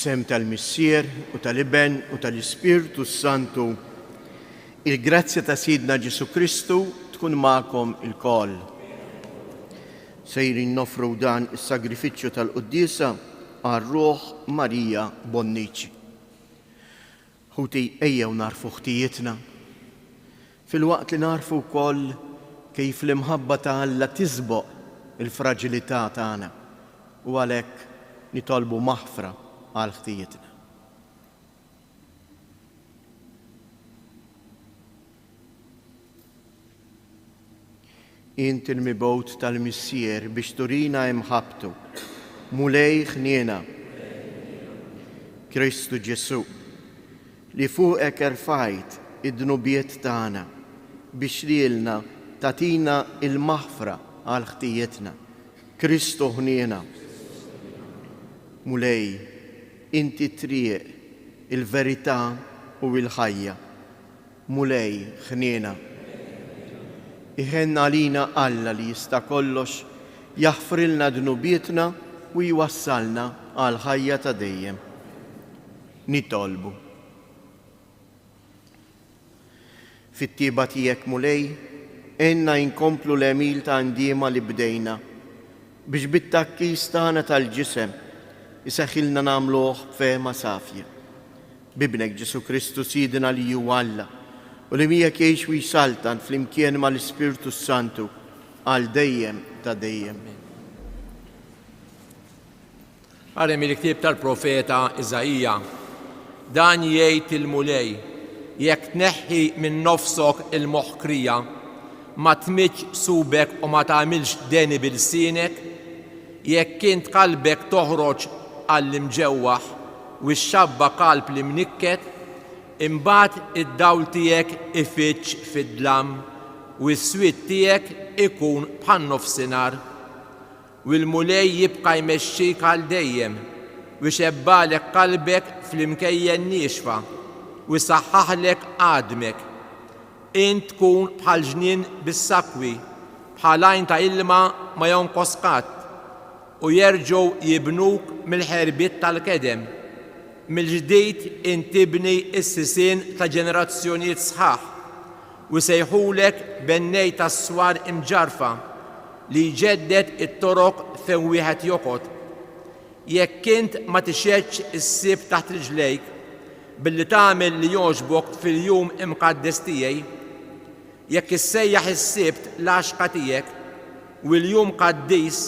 Fl-isem tal-Missier u tal-Iben u tal-Ispirtu s-Santu, il-grazzja ta' Sidna Ġesù Kristu tkun magħkom ilkoll. Sejrin noffru dan is-sagrifiċċju tal-quddiesa għal ruħ Marija Bonnici. Ħuti, ejjew nagħrfu ħtijietna, filwaqt li nagħrfu wkoll kif l-imħabba ta' Alla tisboq il-fraġilità tagħna u għalhekk nitolbu maħfra għal ħtijietna. Int il-mibgħut tal-Missier biex turina imħabbtu. Mulej ħniena. Kristu Ġesù, li fuqek erfajt id-dnubiet tagħna biex lilna tagħtina l-maħfra għal ħtijietna. Kristu ħniena. Mulej, inti t-triq, il-verità u l-ħajja. Mulej, ħniena. Iħenn għalina Alla li jista' kollox, jaħfrilna dnubietna u jwassalna għall-ħajja ta' dejjem. Nitolbu. Fit-tjieba tiegħek, Mulej, għinna inkomplu l-għemil ta' ndiema li bdejna, biex bit-tgħakkis tagħna tal-ġisem iseħħilna nagħmluh b'fehma safja. B'Ibnek Ġesù Kristu Sidna li hu Alla, u li miegħek jgħix u jsaltan flimkien mal-Ispirtu s-Santu għal dejjem ta' dejjem. Qari mill-ktieb tal-profeta Iżaija. Dan jgħid il-Mulej, Jekk tneħħi minn nofsok il-moħqrija, ma tmiddx subek u ma tagħmilx deni bi lsienek, jekk int qalbek toħroġ għall-imġewwaħ u x-xabba qalb l-imnikket, imbagħad id-dawl tiegħek ifiġġ fid-dlam, u s-swied tiegħek ikun bħan-nofsinhar. U l-Mulej jibqa' jmexxik għal dejjem, u jxebbagħlek qalbek fl-imkejjen niexfa, u jsaħħaħlek għadmek. Int tkun bħal ġnien bis-sakwi, bħal għajn ta' ilma ma jonqos qatt, u jerġgħu jibnuk mill-ħerbiet tal-kedem. Mill-ġdid int tibni s-sisien ta' ġenerazzjonijiet sħaħ, u jsejħulek bennej tas-swar imġarrfa, li jġedded it-toroq fejn wieħed joqgħod. Jekk int ma tixgħedx is-sibt taħt riġlejk, billi tagħmel li jogħġbok fil-jum imqaddes tiegħi, Jekk issejjaħ is-Sibt l-għaxqa tiegħek, u l-jum qaddis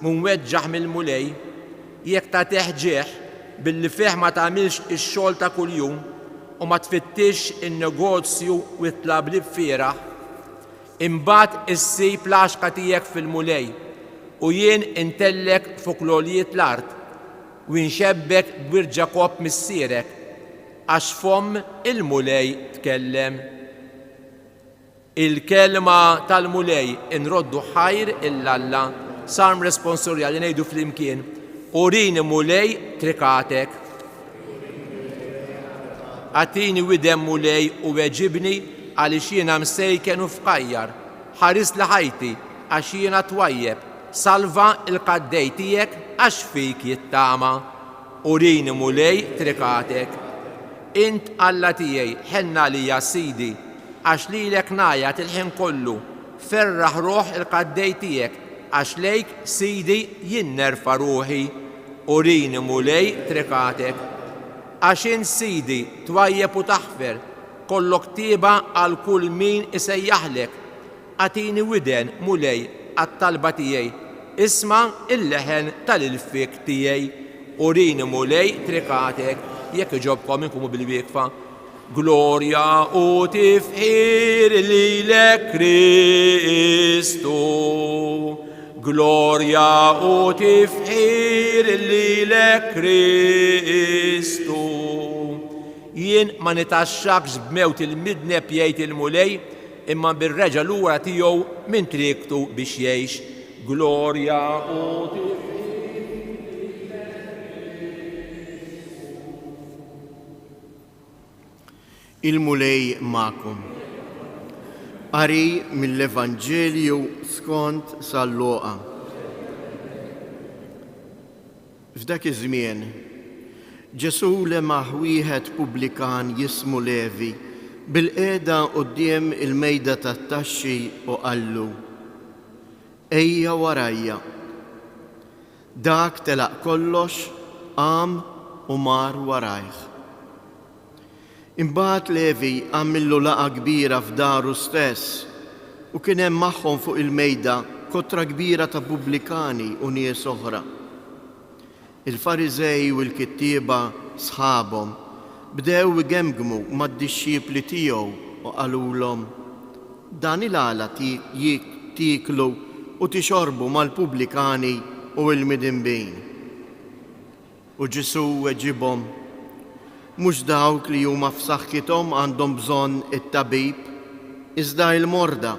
mweġġaħ mill-Mulej, jekk tagħtih ġieħ billi fih ma tagħmilx ix-xogħol ta' kuljum u ma tfittixx in-negozju u t-tlablib fieragħ, imbagħad issib l-għaxqa tiegħek fil-Mulej, u jien intellgħek fuq l-għoljiet l-art, u inxebbhek b'wirt Ġakobb missierek, għax fomm il-Mulej tkellem. Il-kelma tal-Mulej inroddu ħajr 'il Alla, Salm responsorjali ngħidu flimkien, Urini Mulej trikatek. Agħtini widen Mulej u weġibni għaliex jiena msejken u fqajjar. Ħarisli ħajti għax jiena twajjeb, salva l-qaddej tiegħek għax fik jittama. Urini Mulej trikatek. Int Alla tiegħi, ħenn għalija, Sidi, għax lilek ngħajjat il-ħin kollu, ferraħ ruħ il-qaddej tiegħek, għax lejk, Sidi, jien nerfa' ruħi. Urini, Mulej, trikatek. Għax int, Sidi, twajjeb u taħfer, kollok tjieba għal kull min isejjaħlek. Agħtini widen, Mulej, għat-talba tiegħi, isma' l-leħen tal-ilfiq tiegħi. Urini, Mulej, triqatek. Jekk iġobkom inqumu bil-wieqfa. Glorja u tifħir lilek Kristu. Glorja u tifħir lilek Kristu. Jien ma nitaxxakx b'mewt il-midneb jgħid il-Mulej, imma bir-reġa' lura tiegħu minn triqtu biex jgħix. Glorja u tifħir lilek Kristu. Il-Mulej magħkom. Qari mill-Evanġelju skont San Luqa. F'dak iż-żmien, Ġesù lemaħ wieħed pubblikan jismu Levi bilqiegħda quddiem il-mejda tat-taxxi u qallu, Ejja warajja. Dak telaq kollox, qam u mar warajh. Imbagħad Levi għamillu laqgħa kbira f'daru stess, u kien hemm magħhom fuq il-mejda kotra kbira ta' pubblikani u nies oħra. Il-Fariżej u l-kittieba sħabhom bdew igemgmu mad-dixxipli tiegħu u qalulhom, Dan il-għala tieklu u tixorbu mal-pubblikani u l-midinbin? U Ġesù weġibhom, Mhux dawk li huma f'saħħithom għandhom bżonn it-tabib, iżda l-morda.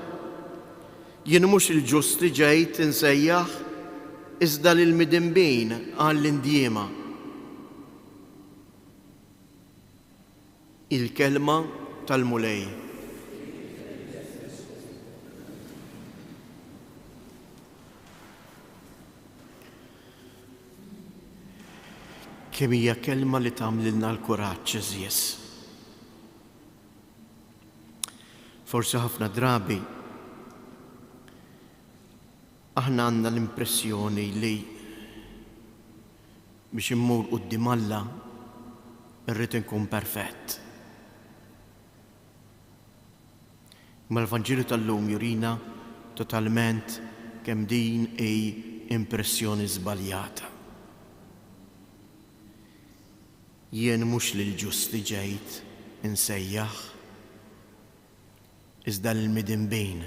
Jien mhux il-ġusti ġejt insejjaħ, iżda lill-midinbin għall-indiema. Il-Kelma tal-Mulej. Kemm hija kelma li tagħmlilna l-kuraġġ għeżież. Forsi ħafna drabi aħna għandna l-impressjoni li biex immur quddiem Alla rrid inkun perfett. Imma l-Vanġelu tal-lum jurina totalment kemm din hi impressjoni żbaljata. Jien mhux lill-ġusti ġejt insejjaħ, iżda lill-midinbin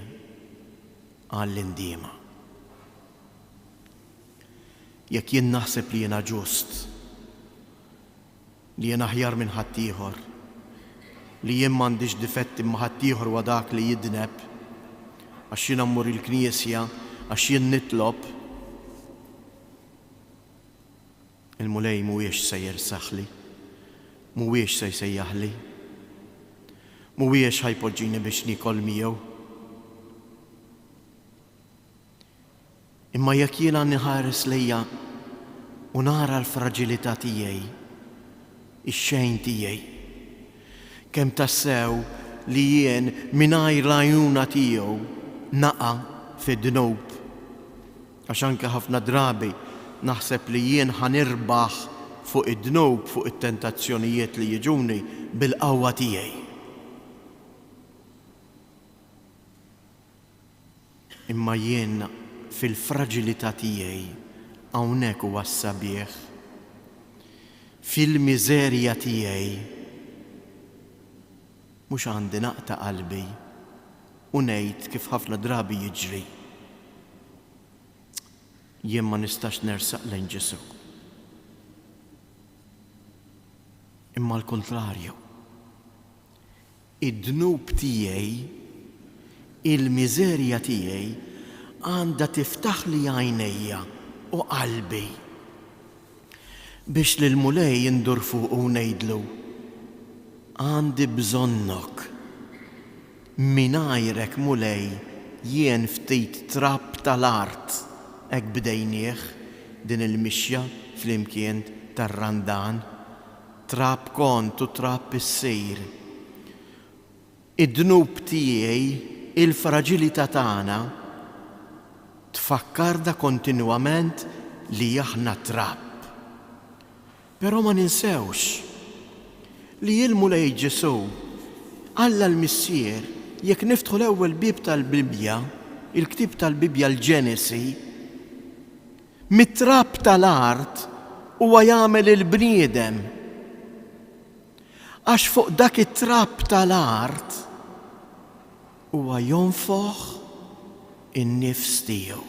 għall-indiema. Jekk jien naħseb li jiena ġust, li jien aħjar minn ħaddieħor, li jien m'għandix difetti imma ħaddieħor huwa dak li jidneb, għax jiena mmur il-knisja, għax jien nitlob, il-Mulej mhuwiex se jersaħli, mhuwiex se jsejjaħli, mhuwiex ħa jpoġġini biex niekol miegħu. Imma jekk jiena nħares lejja u nara l-fraġilità tiegħi, ix-xejn tiegħi, kemm tassew li jien mingħajr l-għajnuna tiegħu naqa' fid-dnub, għax anke ħafna drabi naħseb li jien ħa nirbaħ fuq id-dnub, fuq it-tentazzjonijiet li jiġuni bil-qawwa tiegħi. Imma jien fil-fraġilità tiegħi, hawnhekk huwa s-sabiħ, fil-miżerja tiegħi, mhux għandi naqta' qalbi u ngħid kif ħafna drabi jiġri, jien ma nistax nersaq lejn Ġesù. Imma l-kuntrarju. Id-dnub tiegħi, il-miżerja tiegħi għandha tiftaħli għajnejja u qalbi biex lill-Mulej indur fuqu u ngħidlu, Għandi bżonnok. Mingħajrek, Mulej, jien ftit trab tal-art. Hekk bdejnieh din il-mixja flimkien tar-Randan. Trab kont u trab issir. Id-dnub tiegħi, il-fraġilità tagħna, tfakkarna kontinwament li aħna trab. Però ma ninsewx li l-Mulej Ġesù, Alla l-Missier, jekk niftħu l-ewwel bieb tal-Bibbja, il-ktieb tal-Bibbja l-Ġenesi, Mit-trab tal-art huwa jagħmel il-bniedem, għax fuq dak it-trab tal-art huwa jonfoħ in-nifs tiegħu.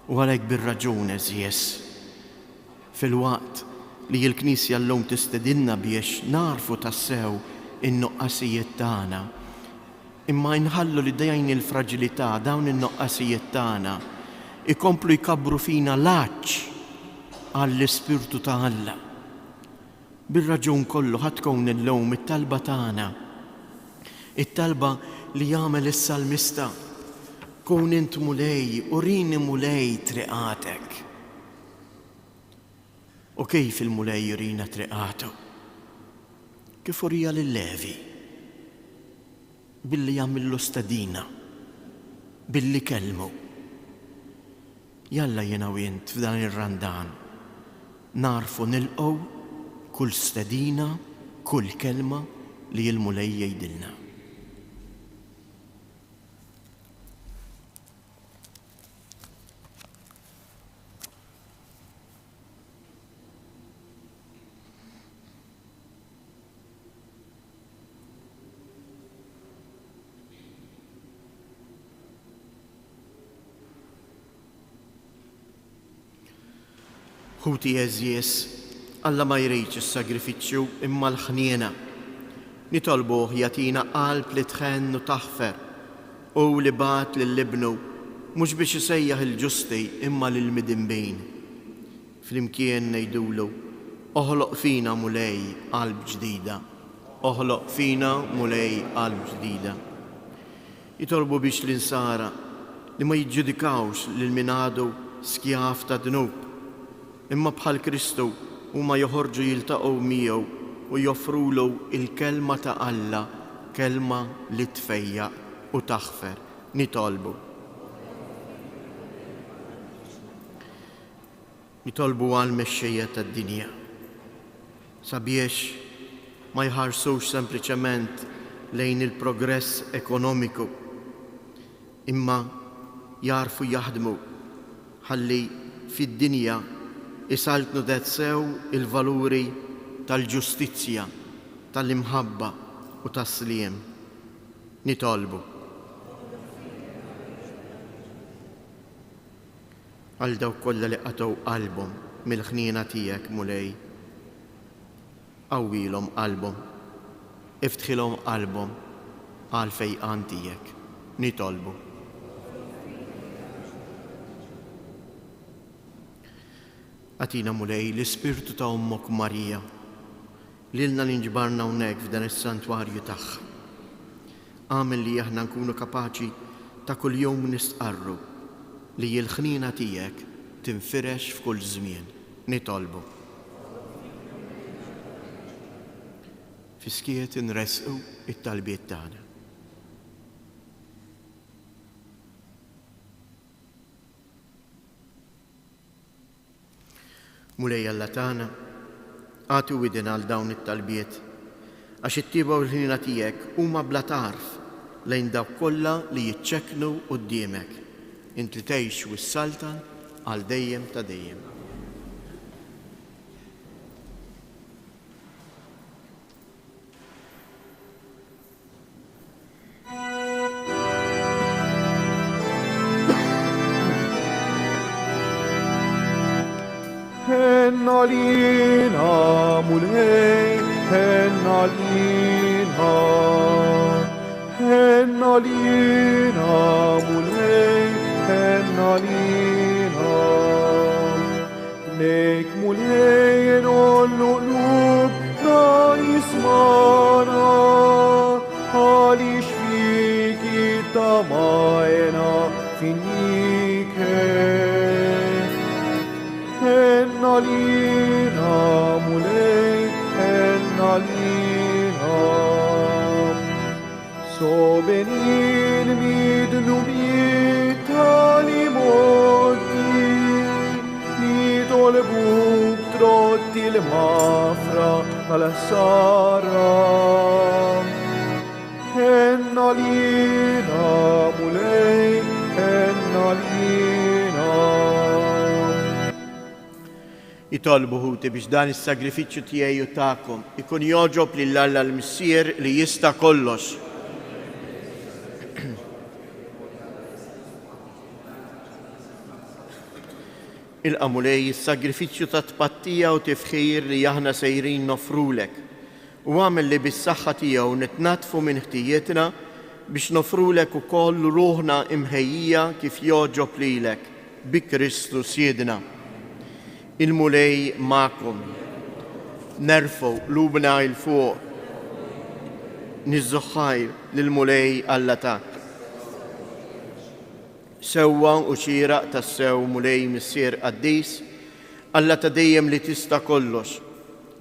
U għalhekk bir-raġun, għeżież, filwaqt li l-Knisja llum tistedinna biex nagħrfu tassew in-nuqqasijiet tagħna, Imma inħallu li din il-fraġilità, dawn in-nuqqasijiet tagħna, ikomplu jkabbru fina l-għatx għall-Ispirtu ta' Alla. Bir-raġun kollu ħa tkun illum it-talba tagħna, it-talba li jagħmel is-salmista, Kun int Mulej, urini Mulej triqatek. U kif il-Mulej jurina triqatu? Kif urija lil Levi? Billi għamillu stedina, billi kellmu. Jalla jiena u int f'dan ir-Randan nagħrfu nilqgħu kull stedina, kull kelma li l-Mulej jgħidilna. Ħuti għeżież, Alla ma jridx is-sagrifiċċju imma l-ħniena. Nitolbuh jagħtina qalb li tħenn u taħfer. Hu li bagħat lil Ibnu mhux biex isejjaħ il-ġusti imma lill-midinbin. Flimkien ngħidulu, Oħloq fina, Mulej, qalb ġdida. Oħloq fina, Mulej, qalb ġdida. Jitolbu biex l-Insara li ma jiġġudikawx lil min għadu skjav tad-dnub, imma bħal Kristu huma joħorġu jiltaqgħu miegħu u joffrulu l-Kelma ta' Alla, Kelma li tfejjaq u taħfer. Nitolbu. Nitolbu għall-mexxejja tad-dinja sabiex ma jħarsux sempliċement lejn il-progress ekonomiku imma jagħrfu jaħdmu ħalli fid-dinja jsaltnu sew il-valuri tal-ġustizzja, tal-imħabba u tas-sliem. Nitolbu. Għal dawk kollha li qatgħu qalbhom mill-ħniena tiegħek, Mulej, qawwilhom qalbhom, iftħilhom qalbhom għall-fejqan tiegħek. Nitolbu. Agħtina, Mulej, l-ispirtu ta' Ommok Marija, lilna li nġbarna hawnhekk f'dan is-santwarju tagħha. Agħmel li aħna nkunu kapaċi ta' kuljum nistqarru li l-ħniena tiegħek tinfirex f'kull żmien. Nitolbu. Fis-skiet inressqu t-talbiet tagħna. Mulej Alla tagħna, agħti widen għal dawn it-talbiet, għax it-tjieba u l-ħniena tiegħek huma bla tarf lejn dawk kollha li jiċċekknu quddiemek, int li tgħix u ssaltan għal dejjem ta' dejjem. Ħenn għalina, Mulej, ħenn għalina. Ħenn għalina, Mulej, ħenn għalina. Lejk Mulej nollu qlubna jismana, għaliex fik ittamajna finike. Ħenn għalina Mulej, ħenn għalina. Sobenin midnubiet tal-imgħoddi, nitolbuk trotti l-mafra tal-ħsara. Ħenn għalina, Mulej, ħenn għalina. Itolbu ħuti biex dan is-sagrifiċċju tiegħi u tagħkom ikun jogħġob lil Alla l-Missier li jista' kollox. Ilqa' Mulej is-sagrifiċċju ta' tpattija u tifħir li aħna sejrin noffrulek, u agħmel li bis-saħħa tiegħu nitnaddfu minn ħtijietna biex noffrulek ukoll ruħna imħejjija kif jogħġob lilek, bi Kristu Sidna. Il-Mulej magħkom. Nerfgħu qlubna 'l fuq. Niżżu ħajr lill-Mulej Alla tagħna. Sewwa u xieraq tassew, Mulej Missier Qaddis, Alla ta' dejjem li tista' kollox,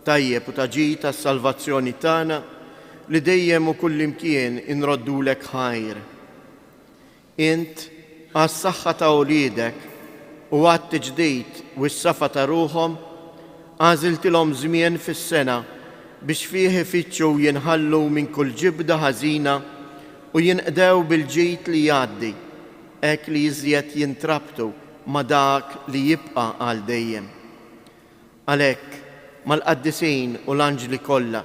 tajjeb u ta' ġid għas-salvazzjoni tagħna, li dejjem u kullimkien inroddulek ħajr. Int, għas-saħħa ta' uliedek u għat-tiġdid u s-safa ta' ruħhom, għażiltilhom żmien fis-sena biex fih ifittxu u jinħallu minn kull ġibda ħażina u jinqdew bil-ġid li jgħaddi, hekk li iżjed jintrabtu ma' dak li jibqa' għal dejjem. Għalhekk, mal-qaddisin u l-anġli kollha,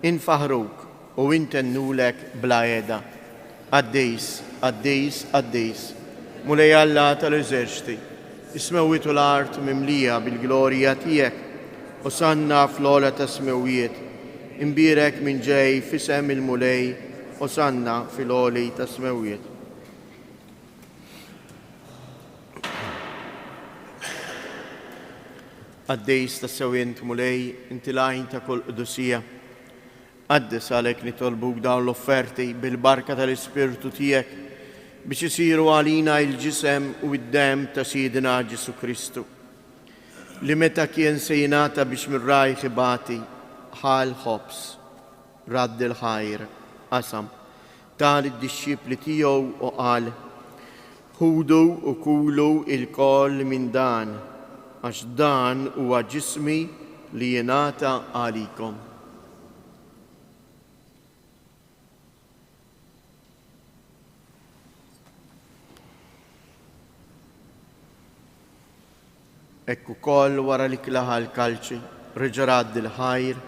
infaħħruk u intennulek bla heda, Qaddis, qaddis, qaddis, Mulej Alla tal-eżerċti, is-smewwiet u l-art mimlija bil-glorja tiegħek. Osanna fl-ogħla tas-smewwiet. Imbierek min ġej f'isem il-Mulej, Osanna fil-għoli tas-smewwiet. Qaddis tassew int, Mulej, inti l-għajn ta' kull qdusija. Qaddes għalhekk nitolbuk dawn l-offerti bil-barka tal-Ispirtu tiegħek biex isiru għalina il-ġisem u d-demm ta' Sidna Ġesù Kristu, li meta kien se jingħata biex minn rajh ibati, ħa l-ħobż, radd il-ħajr, qasam, ta lid-dixxipli tiegħu u qal, Ħudu u kulu ilkoll minn dan, għax dan huwa ġismi li jingħata għalikom. Hekk ukoll wara li klaha l-kalċi, reġa' radd il-ħajr,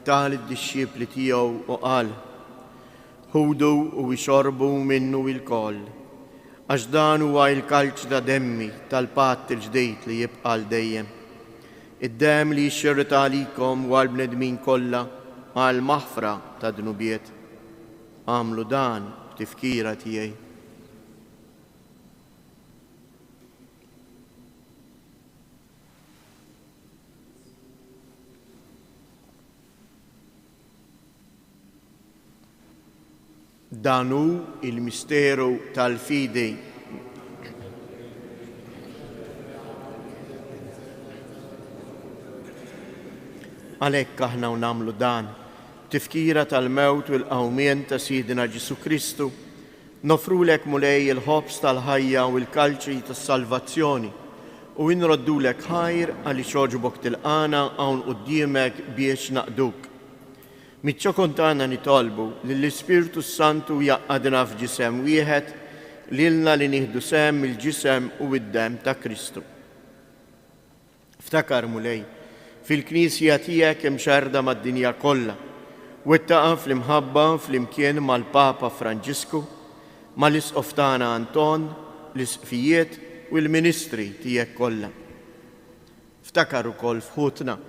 ta lid-dixxipli tiegħu u qal, Ħudu u ixorbu minnu ilkoll, għax dan huwa il-kalċi ta' demmi tal-patt il-ġdid li jibqa' għal dejjem, id-demm li jixxerred għalikom u għall-bnedmin kollha għall-maħfra tad-dnubiet. Agħmlu dan b'tifkira tiegħi. Dan hu il-misteru tal-fidi. Għalhekk aħna u nagħmlu dan, tifkira tal-mewt u l-qawmien ta' Sidna Ġesù Kristu, Noffrulek, Mulej, il-ħobż tal-ħajja u l-kalċi tas-salvazzjoni, u inroddulek ħajr għaliex għoġbok tilqagħna hawn quddiemek biex naqduk. Miċ-ċokon tagħna nitolbu lill-Ispirtu s-Santu jgħaqqadna f'ġisem wieħed, lilna li nieħdu sehem mill-ġisem u d-demm ta' Kristu. Ftakar, Mulej, fil-Knisja tiegħek imxerrda mad-dinja kollha, wettaqha fl-imħabba flimkien mal-Papa Franġisku, mal-Isqof tagħna Anton, l-Isqfijiet u l-ministri tiegħek kollha. Ftakar ukoll f'ħutna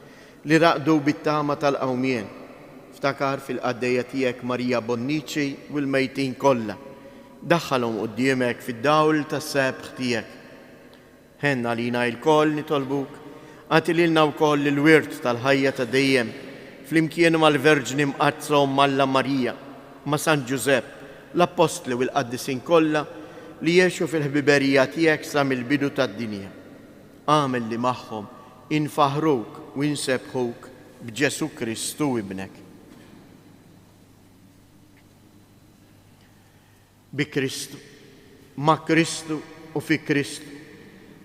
li raqdu bit-tama tal-qawmien. Ftakar fil-qaddejja tiegħek Marija Bonnici u l-mejtin kollha. Daħħalhom quddiemek fid-dawl tas-sebħ tiegħek. Ħenn għalina ilkoll, nitolbuk, agħti lilna wkoll il-wirt tal-ħajja ta' dejjem, flimkien mal-Verġni Mqaddsa Omm Alla Marija, ma' San Ġużepp, l-Appostli u l-qaddisin kollha li għexu fil-ħbiberija tiegħek sa mill-bidu tad-dinja. Agħmel li magħhom infaħħruk u nsebbħuk b'Ġesù Kristu Ibnek. Bi Kristu, ma' Kristu u fi Kristu,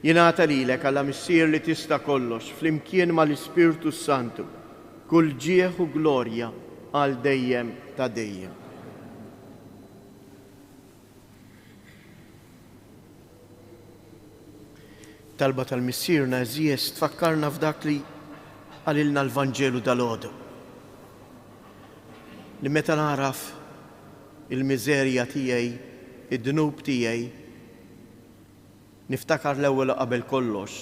jingħata lilek, Alla Missier li tista' kollox, flimkien mal-Ispirtu s-Santu, kull ġieħ u glorja għal dejjem ta' dejjem. Talba tal-Missierna għeżież tfakkarna f'dak li qalilna l-Vanġelu dalgħodu. Li meta nagħraf il-miżerja tiegħi, id-dnub tiegħi, niftakar l-ewwel u qabel kollox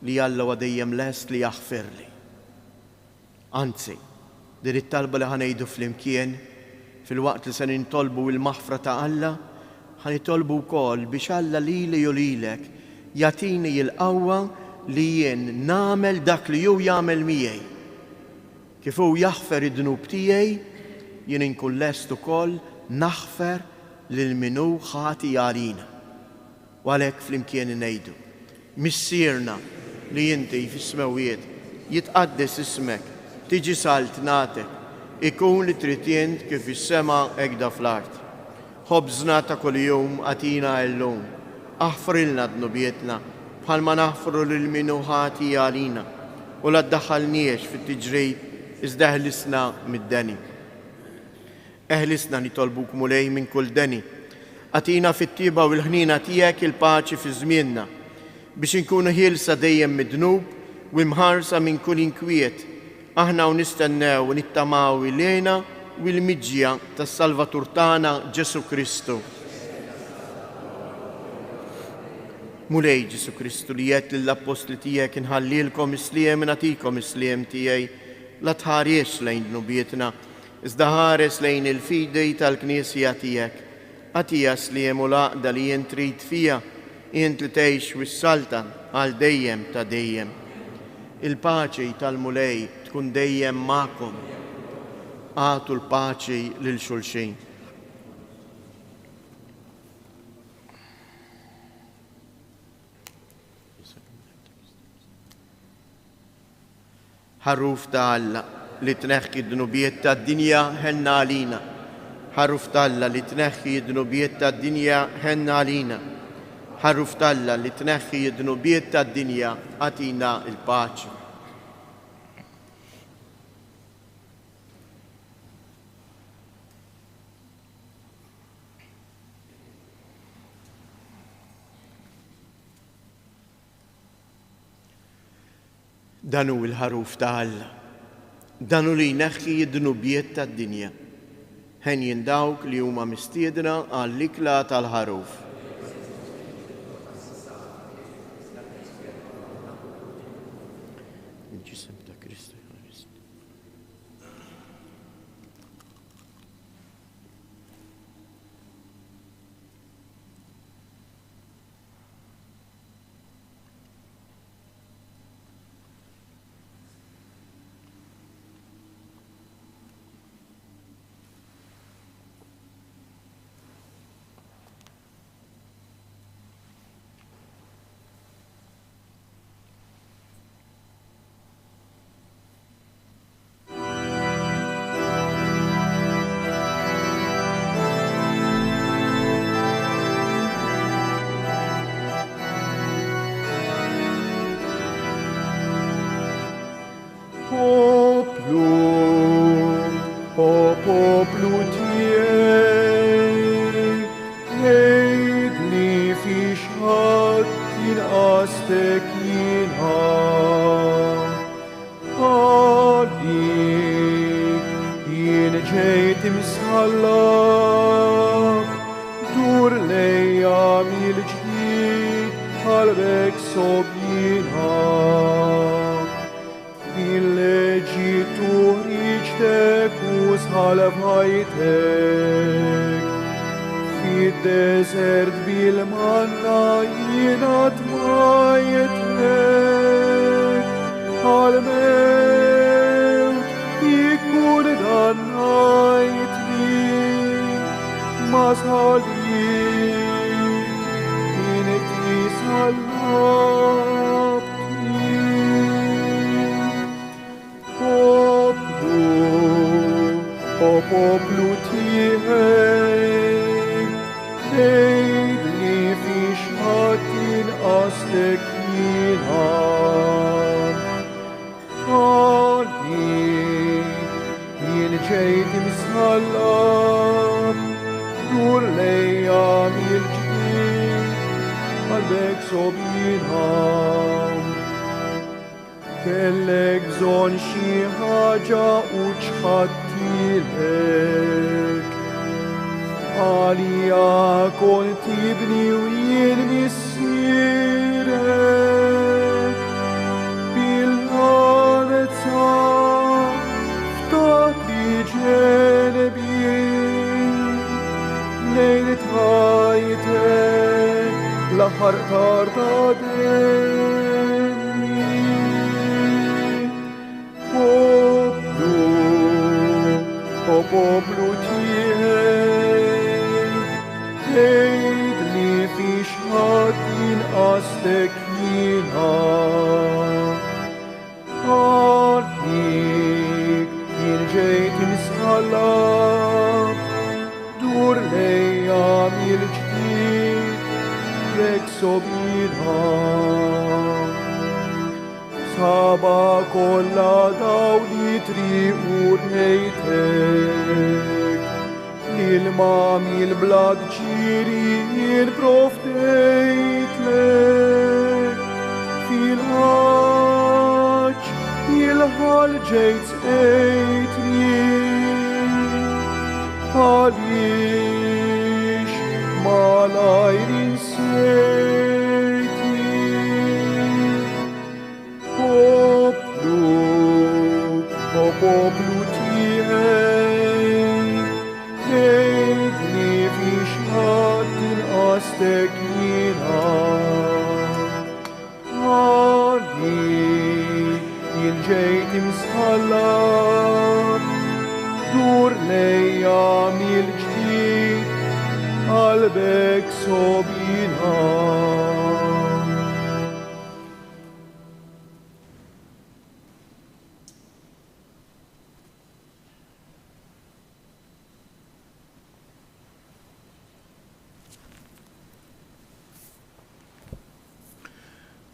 li Alla huwa dejjem lest li jaħfirli. Anzi, din it-talba li ħa ngħidu flimkien, filwaqt li se nintolbu il-maħfra ta' Alla, ħa nitolbu wkoll biex Alla lili u lilek jagħtini il-qawwa li jien nagħmel dak li hu jagħmel miegħi. Kif hu jaħfer id-dnub tiegħi, jien inkun lest ukoll naħfer lil min hu ħati għalina. U għalhekk flimkien ngħidu, Missierna. li inti fis-smewwiet, jitqaddes ismek, tiġi saltnatek, ikun li trid int kif fis-sema hekk fl-art. Ħobżna ta' kuljum agħtina llum. Aħfrilna dnubietna, bħalma naħfru lil min hu ħati għalina, u la ddaħħalniex fit-tiġrib, iżda eħlisna mid-deni. Eħlisna nitolbuk Mulej minn kull deni. Agħtina fit-tjieba u l-ħniena tiegħek il-paċi fi żmienna, biex inkunu ħielsa dejjem mid-dnub u imħarsa minn kull inkwiet, aħna u nistennew u nittamaw il-hena u l-miġja tas-Salvatur tagħna Ġesù Kristu. Mulej Ġesù Kristu li għedt lill-appostli tiegħek inħallilkom is-sliem nagħtikom is-sliem tiegħi, la tħarisx lejn dnubietna, iżda ħares lejn il-fidi tal-Knisja tiegħek. Agħtiha s-sliem u l-għaqda li int trid fiha, int li tgħix u ssaltan għal dejjem ta' dejjem. Il-paċi tal-Mulej tkun dejjem magħkom. Agħtu l-paċi lil xulxin. Ħaruf ta' Alla, li tneħħi d-dnubiet tad-dinja, ħenna għalina. Ħaruf t'Alla, li tneħħi d-dnubiet tad-dinja, ħenna għalina. Ħaruf t'Alla, li tneħħi d-dnubiet tad-dinja, agħtina l-paċi. Dan hu l-Ħaruf ta' Alla. Dan hu li jneħħi d-dnubiet tad-dinja. Henjin dawk li huma mistiedna għall-ikla tal-Ħaruf. Il-ġisem ta' Kristu jħarisni. Poplu, o poplu tiegħi, għidli fiex ħadd inqastek jiena. Għalik jien ġejt imsallab, dur lejja mill-ġdid qalbek sobjina. Mill-Eġittu ħriġtek u salvajtek. Fid-deżert bil-manna jiena tmajtek. Għal-mewt ikkundannajtni, ma salib inti sallabtni. Poplu, o poplu tiegħi, għidli fiex ħadd inqastek jiena. Għalik jien ġejt imsallab, dur lejja mill-ġdid, qalbek sobjina. Kellek bżonn xi ħaġa u ċħadtilek. Għalija kont ibni u jien missierek. Bil-għanza ftaħt li ġenbi lejn tħajtek l-aħħar qtar ta' demmi. Poplu, o poplu tiegħi, għidli fiex ħadd inqastek. jiena. Għalik jien ġejt imsallab, dur lejja mill-ġdid jekk sobina. Saba kollha daw li triq u rejtek, l-ilma mill-blat ġiri jien provdejtlek. Fil-ħaġ il-ħal ġejt sqejtni, għaliex malajr insejtni. Poplu, o poplu tiegħi, għidli fiex qatt inqastek jiena. Għalik jien ġejt imsallab, dur lejja mill-ġdid, qalbek sobina.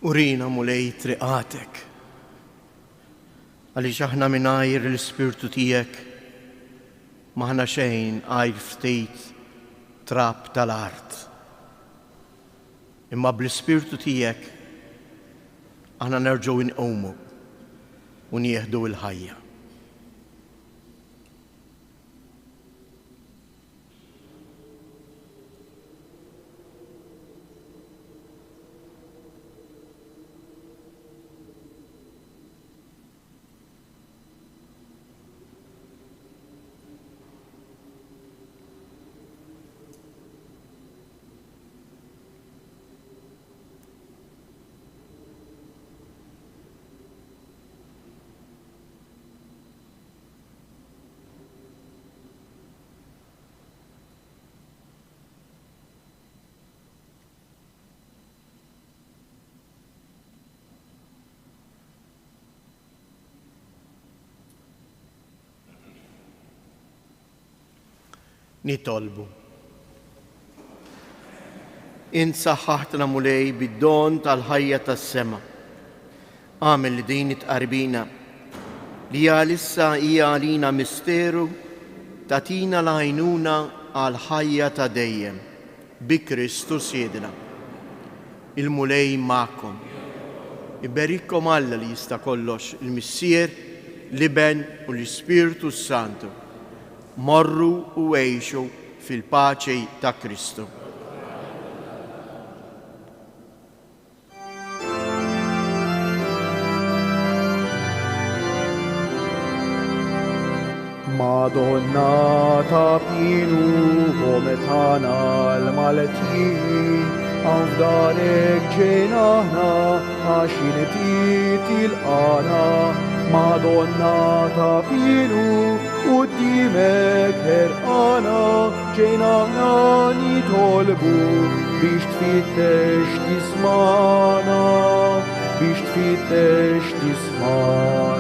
Urina Mulej triqatek, għaliex aħna mingħajr l-Ispirtu tiegħek m'aħna xejn għajr ftit trab tal-art. Imma bl-Ispirtu tiegħek aħna nerġgħu nqumu u nieħdu l-ħajja. Nitolbu. Int saħħaħtna Mulej bid-don tal-ħajja tas-sema. Agħmel li din it-tqarbina li għalissa hija għalina misteru tagħtina l-għajnuna għall-ħajja ta' dejjem. Bi Kristu Sidna. Il-Mulej magħkom. Iberikkom Alla li jista' kollox, il-Missier, l-Iben u l-Ispirtu s-Santu. Morru u għixu fil-paċi ta' Kristu. Madonna ta' Pinu, omm tagħna l-Maltin, hawn f'darek ġejna aħna għax inti tilqana. Madonna ta' Pinu, quddiemek ħerqana ġejna aħna nitolbu biex tfittex tismana, biex tfittex tismana.